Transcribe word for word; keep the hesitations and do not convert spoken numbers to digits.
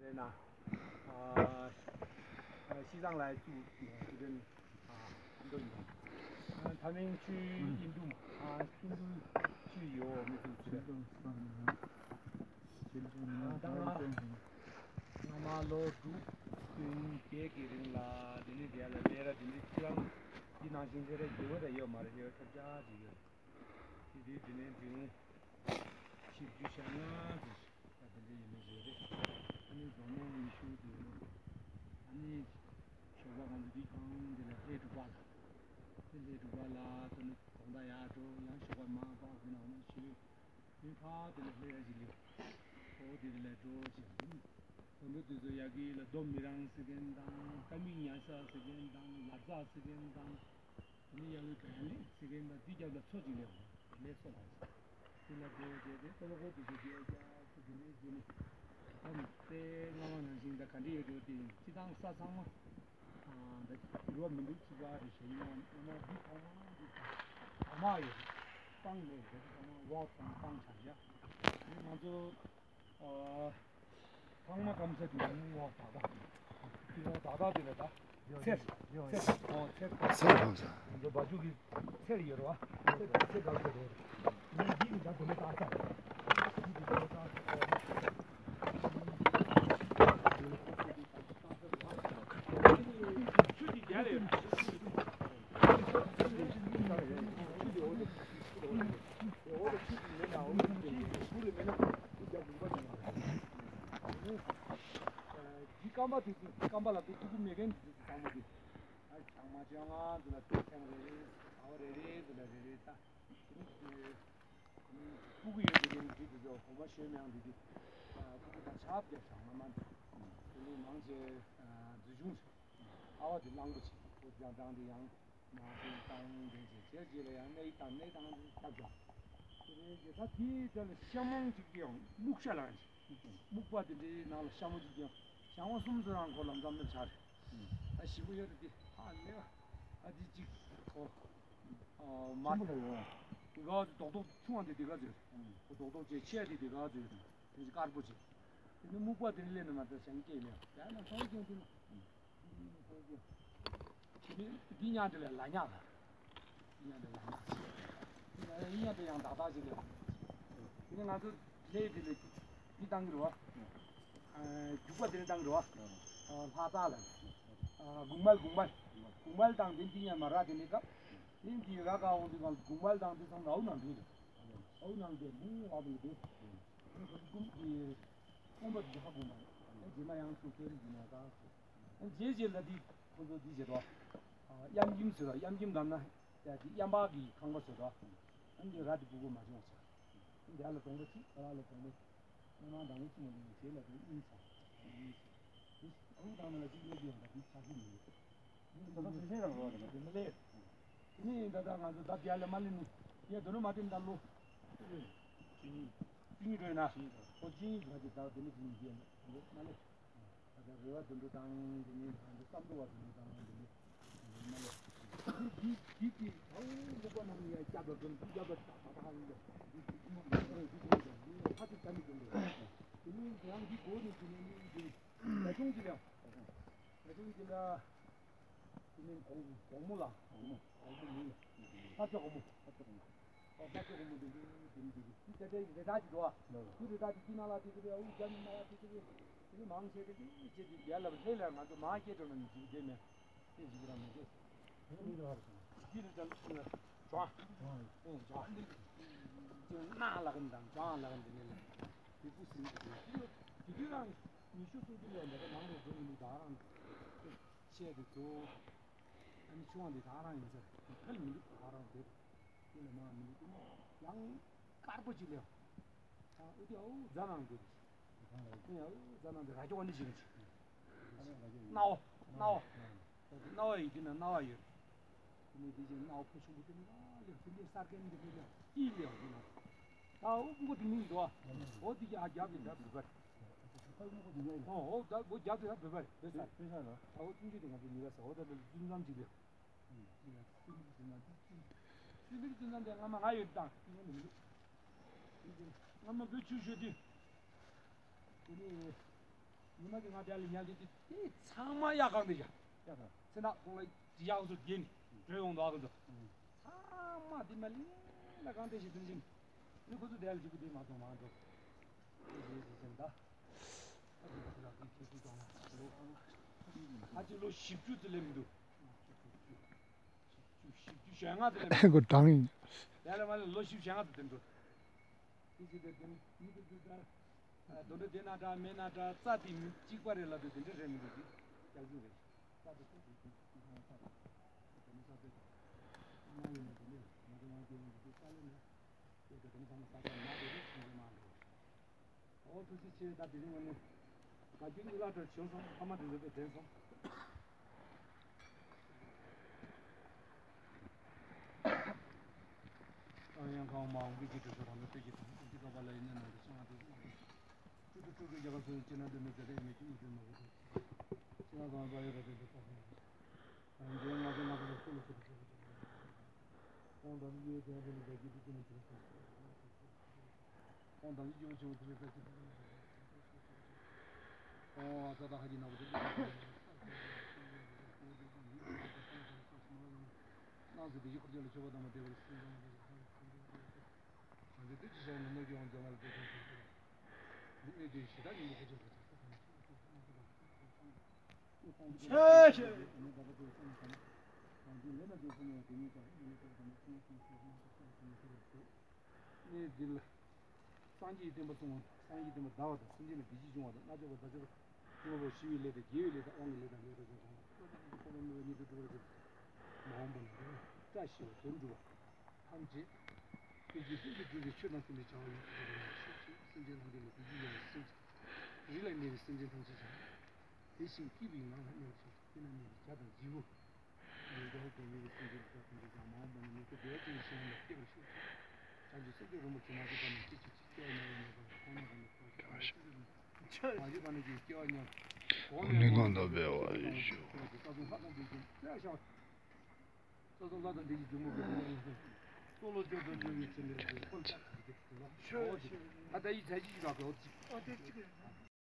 ན། ཨ། ཤི་ཙང་ལ་ཅུ་ཅུ་རེན། ཨ། འདོན་ཡོད། ཐ་མིང་ཆུ་ཨིན་དུ་མ། ཨ། ཧིན་དུ་ཆུ་ཡོད་མི་ཚུགས་ཚུལ། ད་ང་མ་ལོ་དྲུག་བདུན་བརྒྱད་ཀྱི་རིང་ལ་དེ་ནི་དེ་ལ་ལས་ར་དེ་ནི་ཁྱེད་རང་འདི་ནང་བཞིན་ལས་ར་དགེ་བ་ར་ཡོད་མ་རེད། ཡོད་ཐབས་ཆག་ཅིག་ཡོད། དེ་དུས་དེ་ནས་དེ་ཆིབས་བསྒྱུར་བྱ་ང་ཚོ་ད་དེ་འདྲ་ཡིན་མི་ཟེར་རེད། ཨ་ནི་རྫོང་མོ་ཉི་ཤུ་དེ་ནས་ཨ་ནི་ཞོགས་པ་གང་དུ་དུས་གང་དེ་ལ་ལྷས་དྲུག་པ་ལ་དེ་ལྷས་དྲུག་པ་ལ་དེ་ནི་དགོང་དག་ཡར་འགྲོ། ཡང་ཞོགས་པ་མ་པག་དེ་ནང་མ་ཞུ་དེ་ཕ་དེ་ལ་ལྷས་ར་ཞིག་ལེའུ་ཨོ་དེ་དེ་ལ་འགྲོ་ཅིག་དེ་ནི་དགོང་དྲོ་དུས་ཚོད་ཡ་གི་ལ་རྡོ་མི་རང་ཟེར་མཁན་དང་ཀ་མི་ཉ་ས་ཟེར་མཁན་དང་ལ་ཙ་ཟེར་མཁན་དང་། དེ་ནས་ཡང་ལུས་གང་ལེགས་ཟེར་མཁན་དང་འདི་རྒྱབ་ལ་མཚོ་གཅིག་ལེགས་ལེགས་སོ་ལ། དེ་ལ་འགྲོ་བྱས་ཏེ་ཏོ་ལོ་ཧོ་དེ་ཚོ་རྒྱལ་རྒྱལ་ཚོ་དེ་འདྲའི་རྗེས་ནས་ཨ་ནི་དཔེ་སྔ་མ་ནང་བཞིན་ད་ག་འདྲ་ཡོད་འགྲོ་དེ་སྤྱི་བཏང་ས་ཚང་མ་ད་འགྱུར་བ་མི་འདུག་ཚུགས་པ་རེད་ཞེས་ཡིན་ན་ཨ་མ་འདི་ཚང་མ་འདི་ཚང་མ་ཡོད་རེད། སྤང་མེད་རེད། ཚང་མ་འོག་ཚང་མ་སྤང་ཆགས་ཡ། དེ་ང་ཚོ། ཨ། ཚང་མ་སྐམ་ས་དེ་རིང་ངོ་ཏག་ཏག་དེ་ངོ་ཏག་ཏག་དེ་ལ་ད། ཚེར། ཚེར། ཨོ་ཚེར། ཚེར་སྐམ་ས། འདི་བ་ཕྱུགས་ཀྱི་ཚེར་ཡོད་རེད་བ། ཚེར་ཚེར་སྐམ་ས་རེད། ཡིན་འདི་ཡིན་ད་དེ་ནས་ཏག་ཏག་འདི་དེ་ནས་ཏག་ཏག་ཆུ་དེ་རྒྱ་ལས། འདི་སྐམ་པ་དེ་ཚོ་སྐམ་པ་ལ་དེ་ཐུག་གི་མེད་མཁན་དེ་ཚོ་ཚང་མ་དེ་ཨ་ཆང་མ་ཅོ་ང་ཚོ་ལ་དེ་ཆང་རེ་རེ་ཟ་བ་རེ་རེ་ཚོ་ལ་རེ་རེ་ད་དེ་ནི་སྤུ་གུ་ཡོད་དེ་ནི་དེ་དེ་ཚོ་གོང་མ་ཞོལ་མེད་དེ་དེ་སྤུ་གུ་ད་ཆབ་རྒྱབ་ཆང་ང་མ་འདི་དེ་ནི་མང་ཆེ་འཛུལ་ཆུང་ཆེ་ཨ་བ་དེ་གླང་པོ་ཆེ་ཁོ་ལྗང་ལྗང་དེ་ཡང་། མ་ཤེས་སྟངས་འདི་ཚེ་ཁྱེད་ཀྱིས་ལ་ཡང་གནས་དང་གནས་དང་འདི་ལྟ་དགོས། དེ་རེད་ཀྱི་ད་དེའི་དེ་ལ་ཤ་མོང་གཅིག་ཀྱང་སྨུག་ཤ་ལ་སྨུག་པ་དེ་འདྲའི་ནང་ལ་ཤ་མོ་གཅིག་ཀྱང་ཞང་བ་གསུམ་ཚོ་རང་ཁོ་ལ་འཛམ་ནས་ཆར། ད་ཞིམ་པོ་ཡོད་རེད་དེ་ཧ་ལས་ཨ་དེ་གཅིག་ཁོ་མ་ཆེན་པོ་ལ་ཡོད། དེ་ག་ཚོད་རྡོག་རྡོག་ཆུང་བ་འདི་དེ་ག་ཚོད་ཁོ་རྡོག་རྡོག་ཅེས་ཆེ་དེ་དེ་ག་ཚོད་དེ་དཀར་པོ་ཅིག་དེ་ནི་སྨུག་པ་དེ་ནི་ལས་ནི་མ་ད་ཞང་སྐྱེས་མེད་ཡང་ན་སོང་སྐྱོན་དེ་ན། འདི་འདི་མཉམ་དུ་ལ་ལ་ཉག་ལ། འདི་མཉམ་དུ་ལ་ཉག་ཅིག་འདི་མཉམ་དུ་ཡང་དག་དག་ཅིག་ལ། འདི་ནི་ང་ཚོ་ལས་འདི་ལས་འདི་བཏང་གི་རེད་བ། རྒྱུག་པ་འདི་ནི་བཏང་གི་རེད་བ། ལྷ་རྟགས་ལ། གུང་མལ་གུང་མལ། གུང་མལ་དང་འདི་འདི་མཉམ་མ་ར་འདི་ནི་སྐབས། འདི་འདི་ར་ག་འོང་དུས་གང་གུང་མལ་དང་འདི་ཚང་མ་འོ་ནང་འདི་རེད། འོ་ནང་འདི་མུ་བ་འདི་འདི། ཀུམ་གྱི་ཀུམ་པ་འདི་ཧ་གོ་མ་རེད། རྗེས་མ་ཡང་སུ་ཁྱེད་རིགས་ཀྱི་ནང་ད་སུ། རྗེས་རྗེས་ལ་འདི་ཁོ་ཚོ་འདི་བྱེད་རོགས། གཡམ་ཁྱིམ་ཟེར་རོགས། གཡམ་ཁྱིམ་དང་ན་ཡ་འདི་གཡམ་པ་གི་ཁང་པ་ཟེར་རོགས། ཨ་འདི་ར་འདི་སྤུ་གུ་མ་བྱུང་བ་ཆགས། འདི་ལ་གྲོང་པ་གཅིག་ར་ལ་གྲོང་པ་གཅིག་སྣ་མང་དང་ལོ་གཅིག་མ་འདུག་རྗེས་ལ་འདི་གཉིས་ཆགས། འདི་ཨ་ཁུ་དང་ན་ལ་གཅིག་སླེབས་ཡོང་ད་འདི་ཆགས་ཤིག་མི་འདུག་ད་ལྟ་ཕལ་ཆེར་རང་རོགས་དང་དེ་མི་ལས། དེ་ནས་ད་ལྟ་ང་ཚོ་ད་བརྒྱ་ལས་མ་ལས་ནི་ཡ་དོ་ནུ་མ་དེ་ད་ལོ་བཅུ་གཉིས་བཅུ་གཉིས་འགྲོ་ཡིན་ན་ཨོ་བཅུ་གཉིས་ང་ཚོ་ད་དེ་ནི་བཅུ་གཉིས་བརྒྱ་ལས་མ་ལས། ད་ལྟ་རེ་བ་དོན་འགྲོ་དང་དེ་ནི་ང་ཚོ་བསམ་བློ་བ་དོན་འགྲོ་དང་དེ་ནི་མ་ལས། དེ་དེ་དེ་ད་འོ་ལུག་པ་ནང་ཡ་རྒྱབ་ལ་དོན་འགྲོ་རྒྱབ་ལ་ད་ད་ད་ཧ་ཡིན་ལ་དེ་དེ་དེ་དེ་དེ་དེ་ཧ་ཅང་ད་ནི་དོན་འགྲོ་དེ་ནི་ང་ཚོ་གོ་ནི་དེ་ནི་དེ་ནི་ད་ཆུང་ཅི་ལ་ད་ཆུང་ཅི་ལ། དེ་ནས་གོང་གོང་མོ་ལ་གོང་མོ་གོང་མོ་མིང་ལ་ས་ཆ་གོང་མོ་ས་ཆ་གོང་མོ་ཨོ་ས་ཆ་གོང་མོ་དེ་འདྲའི་དེ་འདྲའི་དེ་འདྲའི་རེ་ཐག་ཅིག་འགྲོ་བ། དེ་རེ་ཐག་ཅིག་དེ་ནང་ལ་དེ་དེ་རེ་ཨུ་རྒྱ་མི་ནང་ལ་དེ་དེ་རེ་དེ་ནས་མང་ཆེ་གེ་དེ་ཅེ་དེ་རྒྱ་ལ་ལྷེ་ལ་ང་ཚོ་མང་སྐྱེ་འགྲོ་ན་མི་འཇིག་དེ་མེད་དེ་འཇིག་ར་མི་འདུག་དེ་མི་འདུག་ཧ་ར་སོང་དེ་རེ་ད་ལ་ཇོ་ཨ་ཨེ་ཇོ་ཨ་དེ་ང་ལ་གམ་དང་ཇོ་ཨ་ལ་གམ་དེ་ནས་ལ་དེ་དུས་སྲིད་དེ་དུས་རང་ཉི་ཤུ་སུམ་ཅུ་ལས་འདས་པ་ནང་ལ་འགྲོ་མི་འདུག་ད་རང་། བཤད་དེ་ཚོ། ཨ་ནི་ཆུང་བ་འདི་ད་རང་ཡིན་ས་རེད། ཁ་ལ་མི་འདུག་ད་རང་དེ་རེད། དེ་ལ་མ་མི་འདུག་དེ་ནི་ཡང་དཀར་པོ་ཅིག་ལས། ཨ་ཨུ་དེ་ཨུ་རྫ་ནང་འགྲོ་དེ། ཨུ་རྫ་ནང་དེ་ར་ཅོ་ཨ་ནི་ཞིག་རེད། སྣ་བ་སྣ་བ། སྣ་བ་ཡིན་དེ་ན་སྣ་བ་ཡོད། དེ་ནས་དེ་བཞིན་སྣ་བ་ཕོ་ཆུང་པོ་དེ་ནི་ཨ་ལེའུ་དེ་འདྲའི་གསར་རྒན་འདི་འདྲའི་ལེའུ་ཏི་ལེའུ་དེ་ན། ད་ཨུ་ཕུ་གུ་དེ་མིང་འདུག་ཨ། ཨོ་དེ་རྒྱ་རྒྱ་དེ་འདྲ་བུད་པར། ཨོ་ད་ཨོ་རྒྱ་དེ་ར་བུད་པར་བུད་ས། བུད་ས་ལ། ཨོ་ཆུང་ཆུང་དེ་ང་ཚོ་ཉི་ར་ས་ཨོ་ད་ལ་ཙུན་ཙམ་ཅིག་ལེའུ། ཙུན་ཙམ་ཙུན་ཙམ་དེ་ཙུན་ཙམ་དེ་སྔ་མ་ང་ཡོད་དང་ཙུན་ཙམ་དེ་མི་འདུག་སྔ་མ་བུ་ཆུ་ཤོད་དུས། དེ་ནི། ཉི་མ་གི་ང་དེ་ལ་ཉལ་དུས་དེ་ཚང་མ་གཡག་གང་དེ་བཞག་ཡག་གང་། ཚེ་ན་ཁོང་ལ་གཡག་ཚོ་བརྒྱན་ནས་བྲོས་ཡོང་འདུག་ཨ་ཁོ་ཚོ། ཚང་མ་དེ་མ་ལིང་ལ་གང་དེ་ཞིག་དེ་བཞིན་ནི་ཁོ་ཚོ་དེ་ལ་ཞིག་པུ་དེ་མ་སོང་མ་འགྲོ། དེ་བཞིན་དེ་བཞིན་ད། ཨ་ཅེ་ལོ་བཞི་བཅུ་ཙམ་ལས་མི་འདུག་བཞི་བཅུ་བཞི་བཅུ་ཞེ་ལྔ་ཙམ་ལས་མི་འདུག་དེ་ལ་མ་ལས་ལོ་བཞི་བཅུ་ཞེ་ལྔ་ཙམ་དེ་འགྲོ། དེ་བཞིན་དེ་དེ་མི་དེ་དེ་ད། དོན་དུ་དེ་ན་འདྲ་མེད་ན་འདྲ་རྩ་དེ་མི་གཅིག་པ་རེད་ལབ་དུས་དེ་འདྲ་རེད་མི་འདུག་ཅིག་རྒྱག་རྒྱུ་རེད། རྩ་དེ་རྩ་དེ་དེ་དེ་ན་རྩ་དེ་དེ་ན་རྩ་དེ་དེ་ན་ཡོད་ན་དེ་ནས་ང་ཚོ་ང་ཚོ་ཡོད་ན་དེ་རྩ་ལས་ན་དེ་དེ་དེ་ན་ཚང་མ་རྩ་དེ་ན་དེ་རེད་ཅིག་རེད་མ་འགྲོ། ཨོ་ཐུགས་རྗེ་ཆེ། ད་དེ་རིང་ངོ་ནས་དགའ་སྐྱིད་གླུ་ལག་འདྲ་བྱུང་སོང་། ཕ་མ་དེ་ཚོ་དེ་དྲན་སོང་། ཨ་ཡང་གང་མ་འོང་གི་ཀྱི་དྲི་ཤོག་དང་མི་ཚེ་ཀྱི་དང་ཀུན་གྱི་ཀ་པ་ལ་ཡིན་ན་ནང་དུ་སོང་བ་དེ་ཚོ་མ་རེད། ཀྲུ་ཏུ་ཀྲུ་ཀྲུ་རྒྱ་གར་སོ་སོ་ཅི་ན་འདི་ནི་དེ་རེད་མི་ཀྱི་ཨུ་ཏུ་མ་གི་དེ་ཅི་ན་གང་པ་ཡོད་ར་དེ་དེ་ལྟ་སོང་། ཨ་འདི་ང་ཚོ་ང་ཚོ་ལ་སུ་ལ་སུ་ལ་སུ་ལ་སུ་ལ་ཁོང་དང་ཡོད་དེ་ཡང་དེ་ནི་དགའ་སྐྱིད་དུ་ཅི་ན་ཅི་ན་སོང་། ཁོང་དང་སྐྱིད་པོ་བྱུང་བ་དེ་ལས་ཀ་ཅི་ཁོང་ས་ད་ཧ་ཅི་ན་བ་དེ་ནང་ཚུད་དེ་ཡི་ཁུར་ཆེ་ལ་མཆོད་པ་དང་མ་བདེ་བར་སེམས་ཙམ་ང་ཚོ་དེ་ཅི་བྱ་ཡང་ནོར་གྱི་དབང་འཛོམས་ལ་དེ་ཙམ་ཞིག་འདི་ཨེ་ཅེ་ཞེ་དྲག་ཉིན་མོ་ཁོ་ཚོ་ལ་ཆེ་ཆེ། གནས་འདི་ལ་སངས་རྒྱས་བསྟན་པ་སྲུང་བ་དང་། སངས་རྒྱས་བསྟན་པ་དར་བ་དང་། སེམས་ཅན་ལ་བདེ་སྐྱིད་འབྱུང་བ་དང་། སྨན་ལྕོགས་པ་བདག་ཅག་ལ་ཞི་བའི་ལས་དང་། དགེ་བའི་ལས་དང་། དབང་གི་ལས་དང་། ལས་དང་ལས་དང་ལས་དང་ལས་དང་། མ་འོངས་པ་ན་བཀྲ་ཤིས་པ་དོན་འགྲུབ་པ་ཐམས་ཅད་དཔལ་གྱི་ལྷུན་གྱིས་གྲུབ་པའི་ཆོས་དང་མཐུན་པའི་བྱ་བ་ཡོངས་སུ་རྫོགས་པ་ཡིན་ཞེས་ཆེ། སེམས་ཅན་ཐམས་ཅད་ལ་བདེ་སྐྱིད་ཡོང་བའི་སེམས་ཅན། རི་ལ་གནས་པའི་སེམས་ཅན་ཐམས་ཅད་ཀྱང་། དེ་བཞིན་སྐྱིད་པའི་ངང་ལ་གནས་པར་ཤོག་དེ་ན་གནས་པའི་བྱ་དང་བྱིའུ། ཡོན་ཏན་དེ་ཉིད་ཀྱི་སེམས་ཅན་དེ་དག་ཐམས་ཅད་ཀྱང་མ་འོངས་པ་ན་མི་ཚེ་བདེ་བ་ཅན་གྱི་ཞིང་ལ་སྐྱེ་བར་ཤོག་བྱང་ཆུབ་སེམས་མཆོག་རིན་པོ་ཆེ་མ་སྐྱེས་པ་ནས་སྐྱེ་གཅིག་གཅིག་སྐྱེ་བ་ཉམས་པའི་མྱོས་པ་ལ་གོང་ནས་གོང་དུ་འཕེལ་ཞིང་མ་སྐྱེས་པ་ནས་མ་སྐྱེས་པ་ནས་སྐྱེ་བ་ཉམས། གོང་ནས་གོང་དུ་འཕེལ་བ་ཡི་ཤོག་ས་ཆུ་ལྷ་དང་འདྲེས་ཤིང་བརྩེ་བ་ཤར་བ། ས་སོགས་ལྷ་དང་འདྲེས་ཀྱི་འཇུག་མོ་གི་སྟོང་ལོ་བཅོ་བརྒྱད་འཇུག་པའི་ཕྱིར་ལས་ཀྱི་ཧོལ་ཆགས་ཀྱི་དེ་ལ་ཨོ་ཅི་ཨ་ད་ཡི་ཚ་ཅི་ཞིག་ལ་གོ་ཅི།